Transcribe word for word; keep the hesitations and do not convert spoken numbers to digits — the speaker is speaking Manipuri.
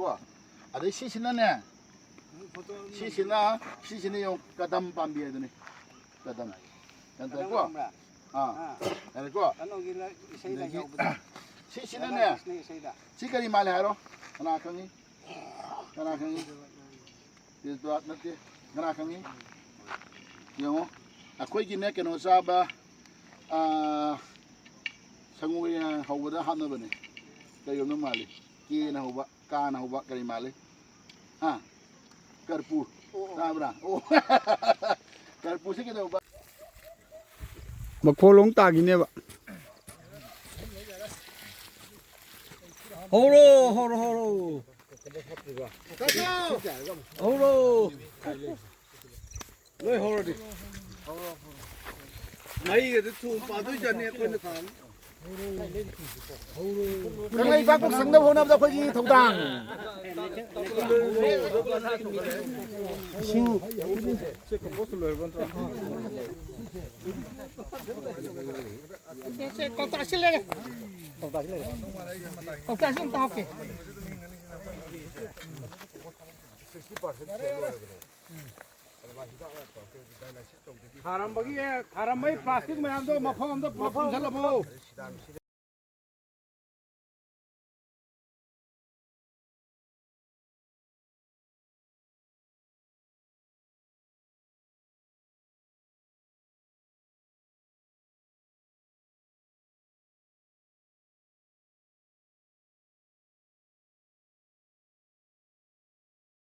ꯀꯣ꯫ ꯑꯗꯩ ꯁꯤꯁꯤꯅꯅꯦ, ꯁꯤꯁꯤꯅ, ꯁꯤꯁꯤꯅ ꯌꯦꯡꯉꯨ, ꯀꯗꯝ ꯄꯥꯝꯕꯤ ꯍꯥꯏꯗꯨꯅꯤ꯫ ꯀꯗꯝ꯫ ꯒ꯭ꯌꯥꯟ ꯇꯥꯏꯀꯣ? ꯑꯥ꯫ ꯑꯥ꯫ ꯌꯥꯔꯦꯀꯣ? ꯀꯩꯅꯣꯒꯤ ꯏꯁꯩꯗ ꯑꯗꯒꯤ ꯌꯥꯎꯕꯗꯣ꯫ ꯁꯤꯁꯤꯅꯅꯦ, ꯔꯥꯙꯥ ꯀ꯭ꯔꯤꯁꯅ ꯏꯁꯩꯗ꯫ ꯁꯤ ꯀꯔꯤ ꯃꯥꯜꯂꯦ ꯍꯥꯏꯔꯣ? ꯀꯅꯥ ꯈꯪꯉꯤ? ꯀꯅꯥ ꯈꯪꯉꯤ? ꯕꯤꯁ꯭ꯋꯥꯁ ꯅꯠꯇꯦ꯫ ꯀꯅꯥ ꯈꯪꯉꯤ? ꯌꯦꯡꯉꯣ꯫ ꯑꯩꯈꯣꯏꯒꯤꯅꯦ ꯀꯩꯅꯣ ꯆꯥꯕ, ꯑꯥ, ꯁꯪꯒꯣꯏ ꯍꯧꯕꯗ ꯍꯥꯞꯅꯕꯅꯦ꯫ ꯀꯩ ꯑꯣꯏꯔꯝꯗꯧ ꯃꯥꯜꯂꯤ? ꯀꯦꯅ ꯍꯧꯕ, ꯀꯥꯅ ꯍꯧꯕ ꯀꯔꯤ ꯃꯥꯜꯂꯤ? ꯍꯥ? ꯀꯔꯄꯨ꯫ ꯇꯥꯕ꯭ꯔꯥ? ꯑꯣ꯫ ꯀꯔꯄꯨꯁꯤ ꯀꯩꯗꯧꯕ? ꯃꯈꯣꯜ ꯑꯃꯨꯛ ꯇꯥꯈꯤꯅꯦꯕ꯫ ꯍꯧꯔꯣ, ꯍꯧꯔꯣ, ꯍꯧꯔꯣ꯫ ꯍꯧꯔꯣ꯫ ꯂꯣꯏ ꯍꯧꯔꯗꯤ꯫ ꯃꯩꯒꯗꯤ ꯊꯨꯝ ꯄꯥꯗꯣꯏ ꯖꯥꯠꯅꯤ ꯑꯩꯈꯣꯏꯅ ꯊꯥꯡ꯫ ꯀꯪꯂꯩꯄꯥꯛ ꯄꯨꯝ ꯁꯪꯅꯕ ꯍꯣꯠꯅꯕꯗ ꯑꯩꯈꯣꯏꯒꯤ ꯊꯧꯗꯥꯡ꯫ ꯏꯁꯤꯡ꯫ ꯀꯧꯇꯥꯁꯤ ꯂꯩꯔꯦ꯫ ꯀꯧꯇꯥꯁꯤ ꯑꯝꯇ ꯍꯥꯞꯀꯦ꯫ ꯊꯥꯔꯝꯕꯒꯤ, ꯊꯥꯔꯝꯕꯒꯤ ꯄ꯭ꯂꯥꯁꯇꯤꯛ ꯃꯌꯥꯝꯗꯣ ꯃꯐꯝ ꯑꯃꯗ ꯄꯨꯂꯞ ꯄꯨꯟꯁꯤꯜꯂꯝꯃꯣ꯫